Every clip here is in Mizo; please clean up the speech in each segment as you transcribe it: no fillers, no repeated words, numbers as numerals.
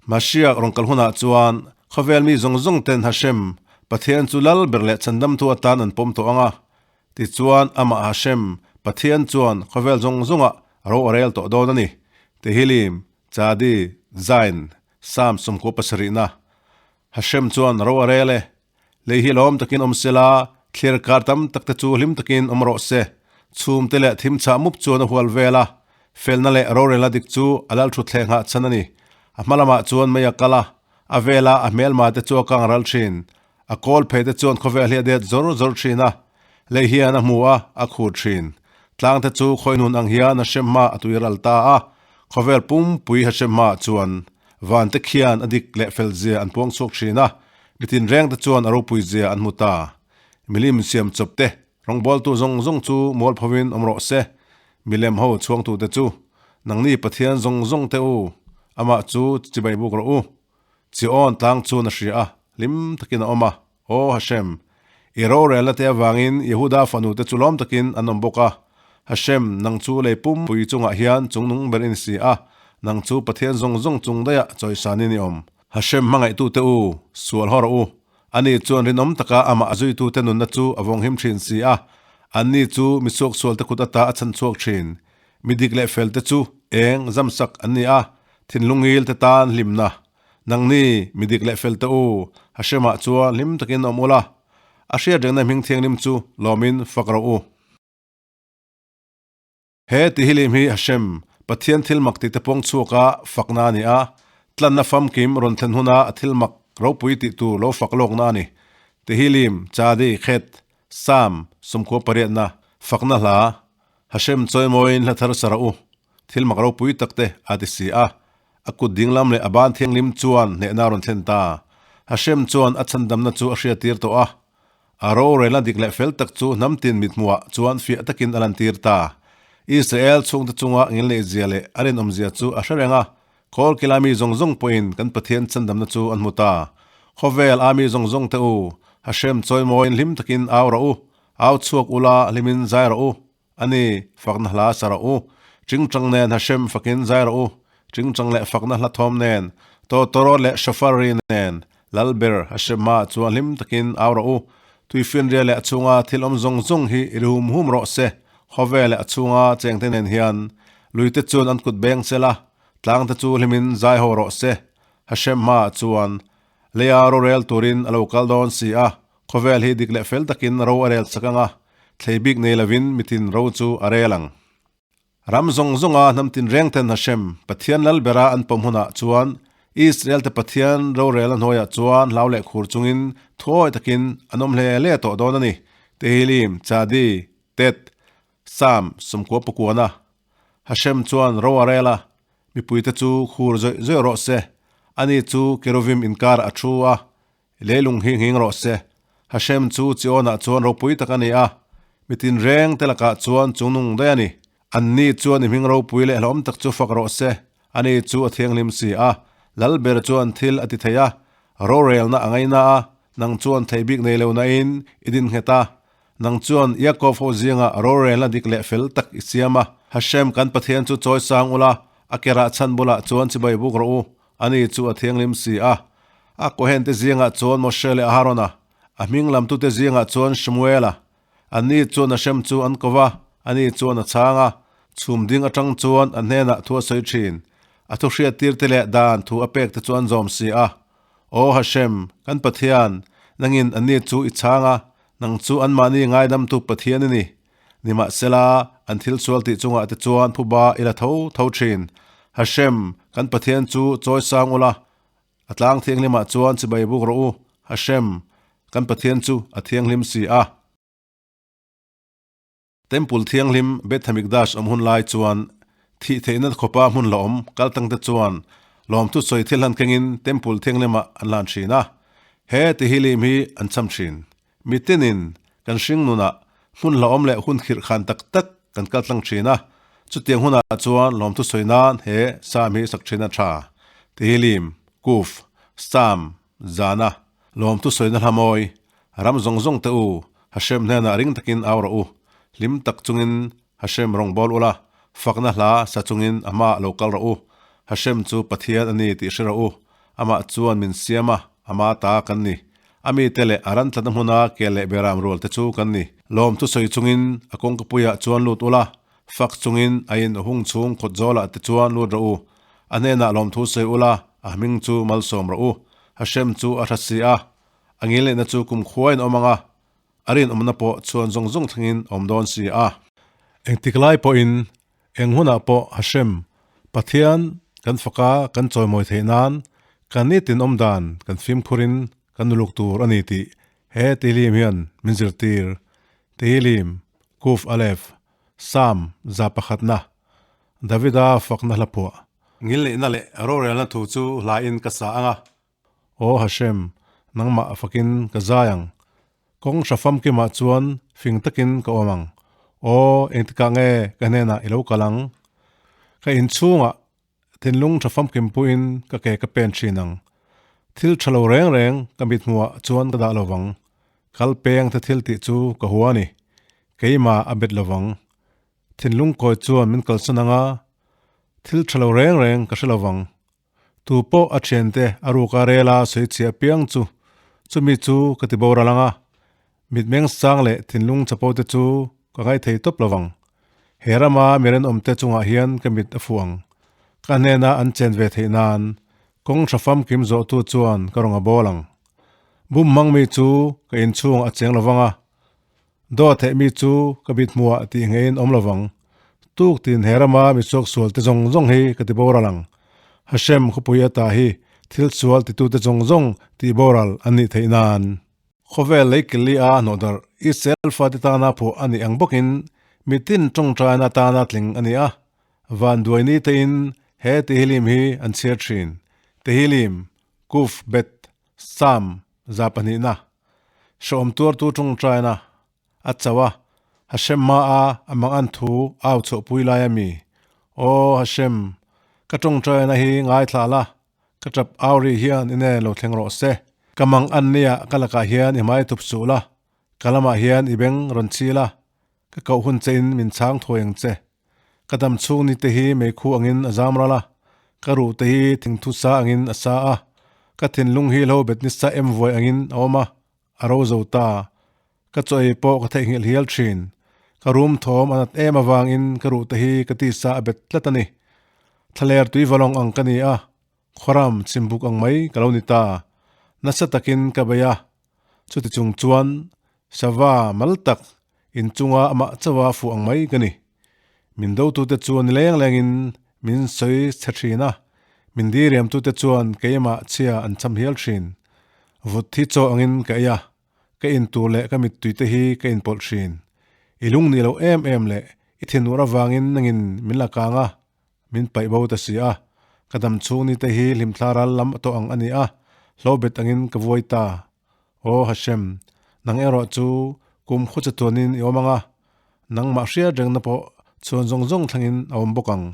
Mashiach rawn kal hunah chuan khawvel mi zawng zawng ten Hashem, Pathian chu lal ber leh chhandamtu atan an pawm tawh ang a. Tichuan amah Hashem, Pathian chuan khawvel zawng zawngah ro a rel tawh dawn a ni. Tehillim, Chadi, Zain, Psalm 77na. Hashem chuan ro a rel e. Lei hi lawm takin awm se la, thlir kar tam tak te chu hlim takin awm rawh se. Chhum te leh thim chhah mup chuan a hual vel a, felna leh rorelna dik chu a lal thutthleng nghah chhan a ni. A hma lamah chuan mei a kal a, a vela a hmelma te chu a kang ral thin. A kawl phei te chuan khawvel hi a det zawr zawr thin a, lei hian a hmu a, a khur thin. Tlang te chu khawihnun ang hian a hrem hma a tui ral ta a, khawvel pumpui a hrem hmaah chuan van te khian a dik leh fel zia an puang chhuak thin a, mitin reng te chuan a ropui zia an hmu ta. Milim siam chawp te, rawngbawltu zawng zawng chu mual phovin awm rawh se, milem ho chhuangtute chu, nangni Pathian zawng zawng te u, amah chu chibai buk rawh u. Chiawn tlang chuan a hria a, hlim takin a awm a, Aw Hashem, i rorelna te avangin Yehuda fanu te chu lawm takin an awm bawk a. Hashem, nang chu lei pum pui chungah hian chungnung ber i ni si a, nang chu Pathian zawng zawng chung daihah chawisanin i awm. Hashem hmangaihtute u, sual haw rawh u. Ani chuan rinawm taka amah a zuitute nunna chu a vawnghim thin si a, anni chu mi suaksualte kut ata a chhan chhuak thin. Mi dik leh felte chu eng zamsak an ni a, thinlung ngil te tan hlimna. Nangni, mi dik leh fel te u, Hashemah chuan hlim takin awm ula, a hriat rengna hming thianghlim chu lawmin fak rawh u. He Tehillim hi Hashem, Pathian thil mak tih te pawng chhuaka fakna a ni a, tlanna famkim rawn thlen huna a thil mak ropui tih tur lo fak lawkna a ni. Tehillim, Chadi, Khet, Sam, 98na, fakna hla, Hashem chawimawiin hla thar sa rawh u, thil mak ropui tak te a ti si a. A kut dinglam leh a ban thianghlim chuan hnehna a rawn thlen ta. Hashem chuan a chhandamna chu a hriattir tawh a. A rorelna dik leh fel tak chu hnam tin mithmuhah chuan fiah takin a lantir ta. Israel chhungte chunga ngilneihzia leh a rinawmzia chu a hre reng a. Kawlkila mi zawng zawng pawhin kan Pathian chhandamna chu an hmu ta. Khawvel a mi zawng zawngte u, Hashem chawimawiin hlim takin au rawh u. Au chhuak ula hlimin zai rawh u. A ni, fakna hla sa rawh u. Chingchang nen Hashem fakin zai rawh u. Chingchang leh fakna hla thawm nen, tawtawrawt leh shofar ri nen, Lal ber Hashem hmaah chuan hlim takin au rawh u. Tuifinria leh a chhunga thil awm zawng zawng hi i ri hum hum rawh se. Khawvel leh a chhunga chengte nen hian luite chuan an kut beng sel a, tlangte chu hlimin zai haw rawh se. Hashem hmaah chuan leia rorel turin a lo kal dawn si a, Khawvel hi dik leh fel takin ro a rel chak ang a, thlei bik nei lovin mitin ro chu a rel ang. Ram zawng zawnga hnam tinreng ten Hashem, Pathian lal bera an pawm hunah chuan Israel te Pathian rorel a hnuaiah chuan hlau leh khur chungin thuawi takin an awm hle hle tawh dawn a ni. Tehillim, Chadi, Tet, Sam, 99a. Hashem chuan ro a rel a, mipuite chu khur zawih zawih rawh se, ani chu Keruvim inkar a thu a, Leilung hi nghing rawh se. Hashem chu Chiawnah chuan ropui tak a ni a, mi tinreng te lakah chuan chungnung daih a ni. Anni chuan i hming ropui leh hlauhawm tak chu fak rawh se, ani chu a thianghlim si a. Lal ber chuan thil a ti thei a, rorelna a ngaina a, nang chuan thei bik nei lo nain i din nghet a. Nang chuan Yaakov ho zingah rorelna dik leh fel tak i siam a. Hashem kan Pathian chu chawi sang ula, a kerah chhan bulah chuan chibai buk rawh u. Ani chu a thianghlim si a. A Kohente zingah chuan Moshe leh Aharona, a hming lamtute zingah chuan Shmuela. Anni chuan Hashem chu an ko va, ani chuan a chhang a. Chhum ding atang chuan a hnenah thu a sawi thin. A thu hriattirte leh dan thu a pekte chu an zawm si a. Aw Hashem, kan Pathian, nangin anni chu i chhang a, nang chu anmahni ngaidamtu Pathian i ni. Nimahsela, an thil sual tih chungah te chuan phuba i la tho tho thin. Hashem, kan Pathian chu chawi sang ula, a tlang thianghlimah chuan chibai buk rawh u. Hashem, kan Pathian chu a thianghlim si a. Temple thianghlim Beth Hamikdash awm hun lai chuan thih theihna khawpa hmun la awm kaltangte chuan lawmthu sawi thil hlan kengin Temple thianghlimah an hlan thin a. He Tehillim hi an cham thin. Mitinin kan hring nunah hmun hlauhawm leh hun khirh khan tak tak kan kal tlang thin a, chutiang hunah chuan lawmthu sawi nan he Psalm hi sak thin a tha. Tehillim, Kuf, Psalm, Zana, lawmthu sawina hla mawi, ram zawng zawng te u, Hashem hnenah ring takin au rawh u, hlim tak chungin Hashem rawng bawl ula, fakna hla sa chungin a hmaah lo kal rawh u, Hashem chu Pathian a ni tih hre rawh u. Amah chuan min siam a, ama ta kan ni. A mite leh a ran tlatna hmuna ke leh beram rual te chu kan ni. Lawmthu sawi chungin a kawngkapuiah chuan lut ula, fak chungin a in hung chhung khawt zawlah te chuan lut rawh u. A hnenah lawmthu sawi ula, a hming chu malsawm rawh u. Hashem chu a hra si a, a ngilneihna chu kumkhuain a awm ang a, a rinawmna pawh chhuan zawng zawng thlengin a awm dawn si a. Engtik lai pawhin Eng hunah pawh Hashem, Pathian, kan faka kan chawimawi theih nan kan nitin awm dan kan fimkhurin kan nuluk tur a ni tih he Tehillim hian min zirtir. Tehillim, Kuf Aleph, Psalm 100na, Davida fakna hla phuah. Ngilneihna leh rorelna thu chu hlain ka sa ang a. Aw Hashem, nangmah fakin ka zai ang. Kawng hra famkimah chuan fing takin ka awm ang. Aw, engtikah nge ka hnenah i lo kal ang? Ka inchhungah thinlung tha famkim puiin ka ke ka pen thin ang. Thil tha lo reng reng ka mithmuhah chuan ka dah lo vang. Kal peng te thil tih chu ka hua a ni. Keimah a bet lo vang. Thinlung kawi chuan min kalsan ang a, thil tha lo reng reng ka hre lo vang. Tu pawh a thiante a ruka rela sawi chhiah piang chu chumi chu ka ti boral ang a, mitmeng sang leh thinlung chapo te chu ka ngaithei tawp lo vang. He rama mi rinawmte chungah hian ka mit a fuh ang. Ka hnena an chen ve theih nan kawng tha famkim zawhtu chuan ka rawn a bawl ang. Bum hmang mi chu ka inchhungah a cheng lo vang a, Dawt theih mi chu ka bit hmuah tih ngeiin awm lovang. Tuk tin he rama mi suaksual te zawng zawng hi ka ti boral ang. Hashem khawpui ata hi thil sual titute zawng zawng tih boral an nih theih nan. Khawvel lei kili a hnawhdarh Israel fate tana phuah a nih ang bawkin mitin tawngtaina tana tling a ni a. Vanduai ni tein he Tehillim hi an chhiar thin. Tehillim, Kuf Bet, Psalm 2 na. Hrehawm tuartu tawngtaina a chauh a, Hashem hmaah a mang an thu au chhuahpui lai a mi? Aw Hashem, ka tawngtaina hi ngaithla la, ka tap au ri hian i nen lo thleng rawh se. Ka mang an nia ka lakah hian i hmai thup suh la, ka lamah hian i beng rawn chhi la, ka koh hun chein min chhang thawi ang che. Ka dam chhung ni te hi meikhu angin a zam ral a, ka ruh te hi thingthu sa angin a sa a, ka thinlung hi hlo bet nisa em vuai angin a awm a, a ro zo ta. Ka chaw ei pawh ka theihnghilh hial thin. Ka rum thawm a nat em avangin ka ruh te hi ka tisa a bet tlat a ni. Thlaler tui valawng ang ka ni a, khuaram chhimbuk ang mai ka lo ni ta. Nasa takin ka bei a, chuti chung chuan sava mal tak Inchunga amah chauha fuh ang mai ka ni. Min dotute chuan ni leng lengin min sawi chhe thin a, min diriamtute chuan keimah chhia an cham hial thin. Vut hi chaw angin ka ei a, ka intur leh ka mittuite hi ka inpawlh thin. I lung nih loh em em leh i thinur avangin nangin min la kang a, min paih bo ta si a. Ka dam chhung nite hi hlimthla ral lam tawh ang a ni a, hlobet angin ka vuai ta. Aw Hashem, nang erawh chu kum khaw chatuanin i awm ang a, nangmah hriat rengna pawh chhuan zawng zawng thlengin a awm bawk ang.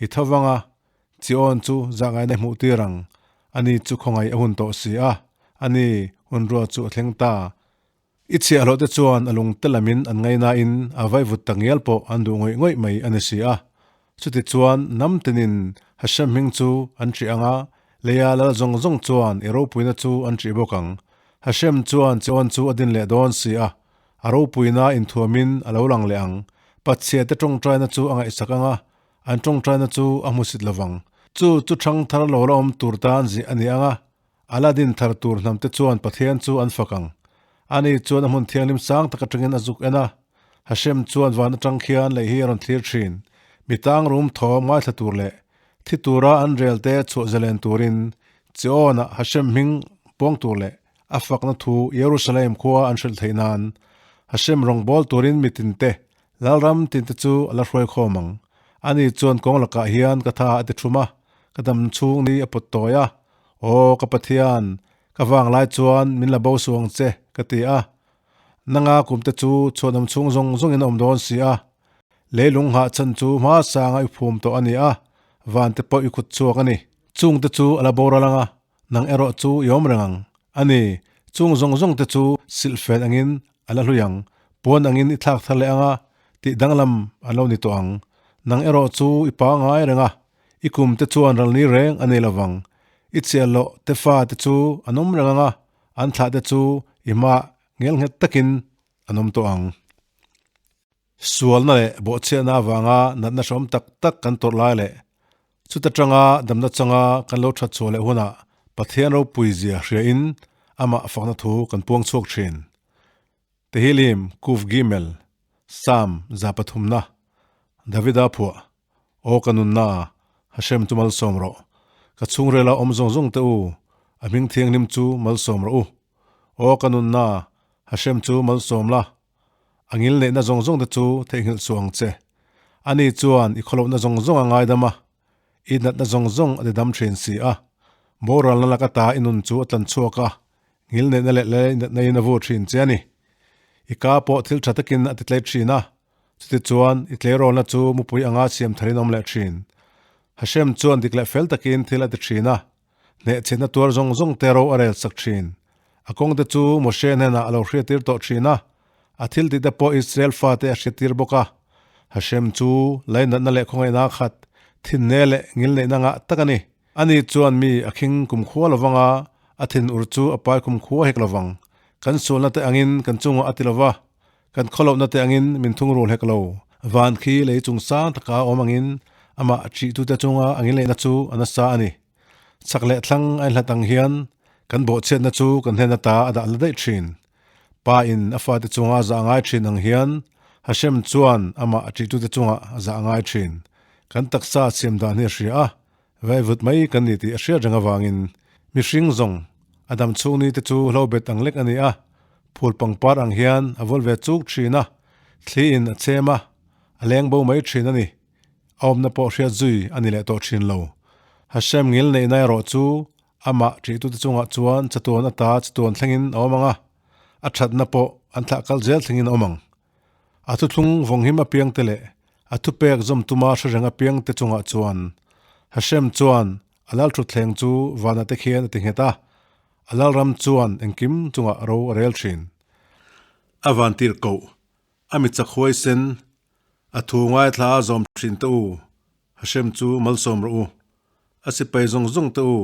I tho vang a, Chiawn chu zahngaina i hmuh tir ang, ani chu khawngaih a hun tawh si a, ani hun ruat chu a thleng ta. I chhiahhlawh te chuan a lungte lamin an ngainain a vaivut ta ngial pawh an duh ngawih ngawih mai a ni si a. Chutichuan hnam tinin Hashem hming chu an ṭih ang a, leia lal zawng zawng chuan i ropuina chu an ṭih bawk ang. Hashem chuan Chion chu a din leh dawn si a, a ropuina inthuamin a lo lang leh ang. Pathiate ṭawngṭaina chu a ngaihsak ang a, an ṭawngṭaina chu a hmusit lo vang. Chu chu ṭhang thar lo la awm tur tan zih a ni ang a, A la din thar tur hnamte chuan Pathian chu an fak ang. Ani chuan a hmun thianghlim sang tak atangin a zuk en a. Hashem chuan van atang khian lei hi a rawn thlir thin. Mi tang rum thawm ngaithla tur leh thi tura an relte chhuah zalen turin Chion-ah Hashem hming puang tur leh a fakna thu Jerusalem khua an hrilh theih nan Hashem rawngbâwl turin mi tinte Lalram tinte chu a la hruai khawm ang. Ani chuan kawng lakah hian ka tha a ti thum a, ka dam chhung ni a pawt tawi a. Aw ka Pathian, ka vang lai chuan min la bo suh ang che, ka ti a. Nanga kumte chu chhuanawm chhung zawng zawngin a awm dawn si a. Leilung nghah chhan chu hma sanga i phum tawh a ni a, vante pawh i khut chhuak a ni. Chungte chu a la boral ang a, Nang erawh chu i awm reng ang. A ni, chung zawng zawng te chu silhfen angin a la hlui ang, puan angin i thlak thar leh ang a, tih danglam an lo ni tawh ang. Nang erawh chu i pangai reng a, i kum te chuan ral ni reng a nei lovang. I chiah loh te fa te chu an awm reng ang a, an thlah te chu i hmaah ngelnghet takin an awm tawh ang. Sualna leh bawhchhiahna avanga natna hrehawm tak tak kan tawrh lai leh chuta tanga damna changa kan lo that chhuah leh hunah Pathian ropui zia hriain amah fakna thu kan puang chhuak thin. Tehillim Kuf Gimel, Psalm 300na, Davida phuah, Aw ka nunna, Hashem chu malsawm rawh. Ka chhungrela awm zawng zawng te u, a hming thianghlim chu malsawm rawh u. Aw ka nunna, Hashem chu malsawm la, A ngil neihna zawng zawng te chu theihnghilh suh ang che. Ani chuan i khawlohna zawng zawng a ngaidam a, i natna zawng zawng a tidam thin si a. Boralna lak ata i nun chu a tlan chhuak a, ngil neihna leh lei natna in a vu thin che a ni. I ka pawh thil tha takin a titlei thin a, chutichuan i tleirawlna chu mupui anga siam tharin a awm leh thin. Hashem chuan dik leh fel takin thil a ti thin a, Hnehchhiatna tuar zawng zawng te ro a rel sak thin. A kawngte chu Moshe hnenah a lo hriattir tawh thin a, a thil tihte pawh Israel fate a hriattir bawk a. Hashem chu lainatna leh khawngaihna khat, thinne leh ngilneihna ngah tak a ni. Ani chuan mi a khing kumkhua lovang a, a thin ur chu a pai kumkhua hek lovang. Kan sualna te angin kan chungah a ti lova, kan khawlohna te angin min thungrul hek lo. Van khi lei chung sang taka awm angin amah ṭihtute chunga a ngilneihna chu a nasa a ni. Chak leh thlang a inhlat ang hian kan bawhchhiatna chu kan hnen ata a dah la daih thin. Pa in a fate chunga zah ngai thin ang hian Hashem chuan amah a ṭihtute chungah a zah ngai thin. Kan taksa siam dan hi a hria a, vaivut mai kan ni tih a hriat reng avangin mihring zawng a dam chhung ni te chu hlo bet ang lek a ni a, phul pangpar ang hian a vawl ve chuk thin a, thli in a chem a, a leng bo mai thin a ni. A awmna pawh hriat zui a ni leh tawh thin lo. Hashem ngil neihna erawh chu amah ṭihtute chungah chuan chatuan ata chatuan thlengin a awm ang a, a ṭhatna pawh an thlah kal zel thlengin a awm ang. A thuthlung vawnghim apiangte leh a thupek zawm tuma hre reng apiangte chungah chuan Hashem chuan a lalṭhutthleng chu vana te khian a ti nghet a, a lalram chuan engkim chungah ro a rel ṭhin. A vantirhkoh, a mitchak huaisen, A thu ngaithla a zawm thin te u, Hashem chu malsawm rawh u. A sipai zawng zawng te u,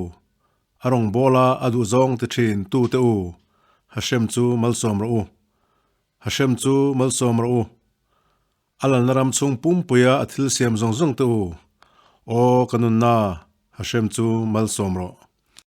a rawngbawla a duh zawng ti thin tu te u, Hashem chu malsawm rawh u. Hashem chu malsawm rawh u. A lalna ram chhung pumpuia a thil siam zawng zawng te u, Aw ka nunna, Hashem chu malsawm rawh.